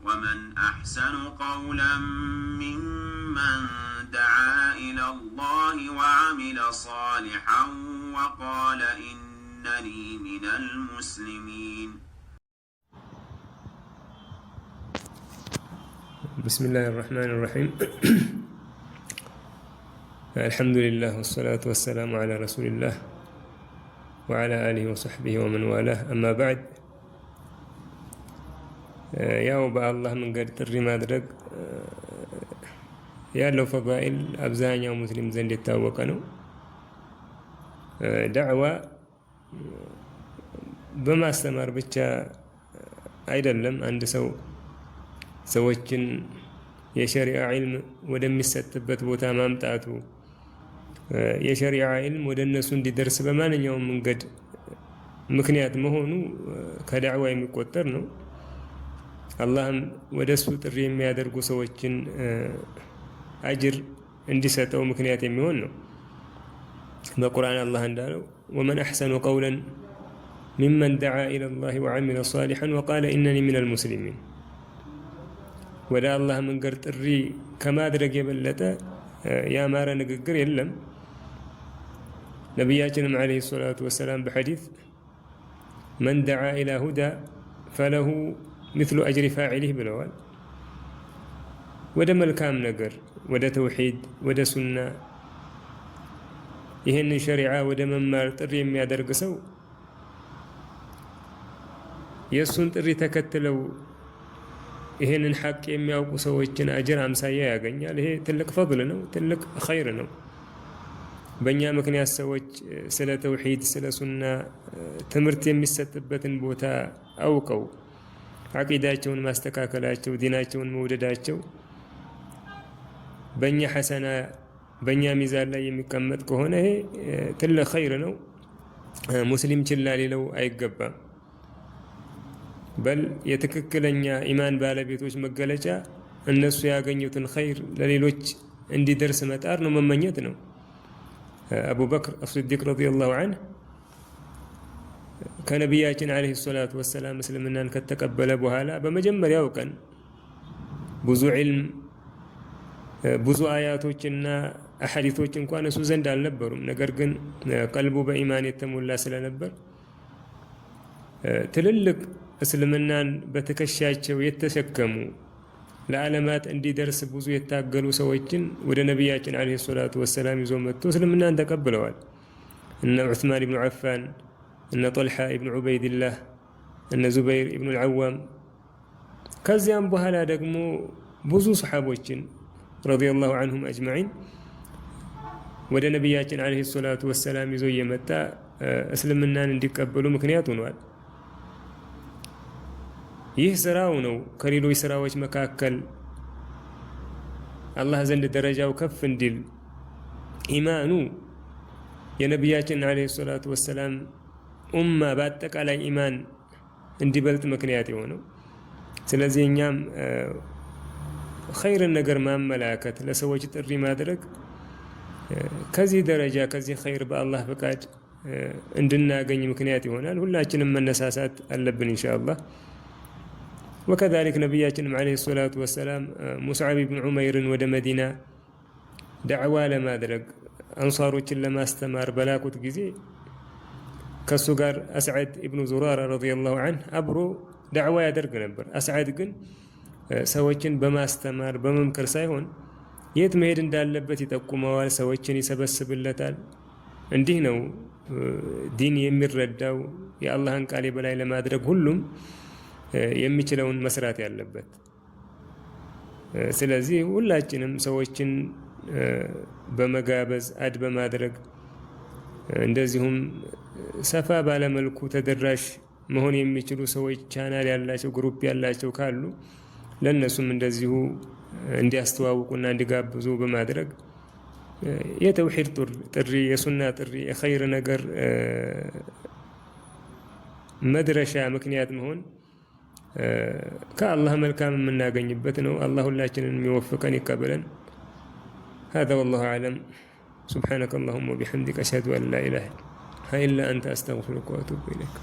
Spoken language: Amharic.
ومن أحسن قولا ممن دعا إلى الله وعمل صالحا وقال إنني من المسلمين. بسم الله الرحمن الرحيم. الحمد لله والصلاة والسلام على رسول الله وعلى آله وصحبه ومن والاه أما بعد። ያው በአላህ መንገድ ጥሪ ማድረግ ያለው ፈዳኢል አብዛኛው ሙስሊም ዘንድ የታወቀ ነው። ዳዕዋ በማስተማር ብቻ አይደለም። አንድ ሰው ሰዎችን የሸሪዓ ዒልም ወደሚሰጥበት ቦታ ማምጣቱ፣ የሸሪዓ ዒልም ወደ እነሱ እንዲደርስ በማንኛውም መንገድ ምክንያት መሆኑ ከዳዕዋ የሚቆጠር ነው። አላህም ወደ እሱ ጥሪ የሚያደርጉ ሰዎችን አጅር እንዲሰጠው ምክንያት የሚሆን ነው። በቁርአን አላህ እንዳለው ومن أحسن قولا ممن دعا إلى الله وعمل صالحا وقال إنني من المسلمين። ወደ አላህ መንገድ ጥሪ ከማድረግ የበለጠ ያማረ ንግግር የለም። ነቢያችንም عليه الصلاة والسلام በሐዲስ من دعا إلى هدى فله مثل أجر فاعله ብለዋል። ወደ መልካም ነገር፣ ወደ ተውሒድ፣ ወደ ሱና፣ ይህንን ሸሪዓ ወደ መማር ጥሪ የሚያደርግ ሰው የእሱን ጥሪ ተከትለው ይህንን ሐቅ የሚያውቁ ሰዎችን አጅር አምሳያ ያገኛል። ይሄ ትልቅ ፈድል ነው፣ ትልቅ ኸይር ነው። በእኛ ምክንያት ሰዎች ስለ ተውሒድ፣ ስለ ሱና ትምህርት የሚሰጥበትን ቦታ አውቀው ዓቂዳቸውን ማስተካከላቸው፣ ዲናቸውን መውደዳቸው በእኛ ሐሰና በእኛ ሚዛን ላይ የሚቀመጥ ከሆነ ይሄ ትልቅ ኸይር ነው። ሙስሊም ችላ ሊለው አይገባም። በል የትክክለኛ ኢማን ባለቤቶች መገለጫ እነሱ ያገኙትን ኸይር ለሌሎች እንዲደርስ መጣር ነው፣ መመኘት ነው። አቡበክር አስዲቅ رضي الله عنه ከነቢያችን عليه الصلاة والسلام እስልምናን ከተቀበለ በኋላ በመጀመሪያው ቀን ብዙ ዒልም፣ ብዙ አያቶችና አሐዲቶች እንኳን እሱ ዘንድ አልነበሩም። ነገር ግን ቀልቡ በኢማን የተሞላ ስለነበር ትልልቅ እስልምናን በትከሻቸው የተሸከሙ፣ ለዓለማት እንዲደርስ ብዙ የታገሉ ሰዎችን ወደ ነቢያችን عليه الصلاة والسلام ይዞ መጥቶ እስልምናን ተቀብለዋል። እነ ዑስማን ኢብኑ ዓፋን፣ እነ ጦልሓ ኢብኑ ዑበይድላህ፣ እነ ዙበይር ኢብኑ ልዓዋም፣ ከዚያም በኋላ ደግሞ ብዙ ሰሓቦችን رضي الله عنهم أجمعين ወደ ነቢያችን عليه الصلاة والسلام ይዞ እየመጣ እስልምናን እንዲቀበሉ ምክንያት ሆኗል። ይህ ስራው ነው ከሌሎች ስራዎች መካከል አላህ ዘንድ ደረጃው ከፍ እንዲል፣ ኢማኑ የነቢያችን عليه الصلاة والسلام ኡማ በአጠቃላይ ኢማን እንዲበልጥ ምክንያት የሆነው። ስለዚህ እኛም ኸይርን ነገር ማመላከት፣ ለሰዎች ጥሪ ማድረግ ከዚህ ደረጃ፣ ከዚህ ኸይር በአላህ ፈቃድ እንድናገኝ ምክንያት ይሆናል። ሁላችንም መነሳሳት አለብን ኢንሻአላህ። وكذلك ነቢያችንም عليه الصلاة والسلام ሙስዓብ ብን ዑመይርን ወደ መዲና ዳዕዋ ለማድረግ፣ አንሷሮችን ለማስተማር በላኩት ጊዜ ከእሱ ጋር አስዓድ ኢብኑ ዙራራ رضي الله عنه አብሮ ዳዕዋ ያደርግ ነበር። አስዓድ ግን ሰዎችን በማስተማር በመምከር ሳይሆን የት መሄድ እንዳለበት ይጠቁመዋል፣ ሰዎችን ይሰበስብለታል። እንዲህ ነው ዲን የሚረዳው፣ የአላህን ቃል የበላይ ለማድረግ ሁሉም የሚችለውን መስራት ያለበት። ስለዚህ ሁላችንም ሰዎችን በመጋበዝ፣ add በማድረግ፣ እንደዚሁም ሰፋ ባለመልኩ ተደራሽ መሆን የሚችሉ ሰዎች፣ ቻናል ያላቸው፣ group ያላቸው ካሉ ለእነሱም እንደዚሁ እንዲያስተዋውቁና እንዲጋብዙ በማድረግ የተውሂድ ጥሪ፣ የሱና ጥሪ፣ የኸይር ነገር መድረሻ ምክንያት መሆን ከአላህ መልካም የምናገኝበት ነው። አላህ ሁላችንን የሚወፍቀን ይቀበለን። هذا والله أعلم. سبحانك اللهم وبحمدك أشهد أن لا إله إلا أنت أستغفرك وأتوب إليك.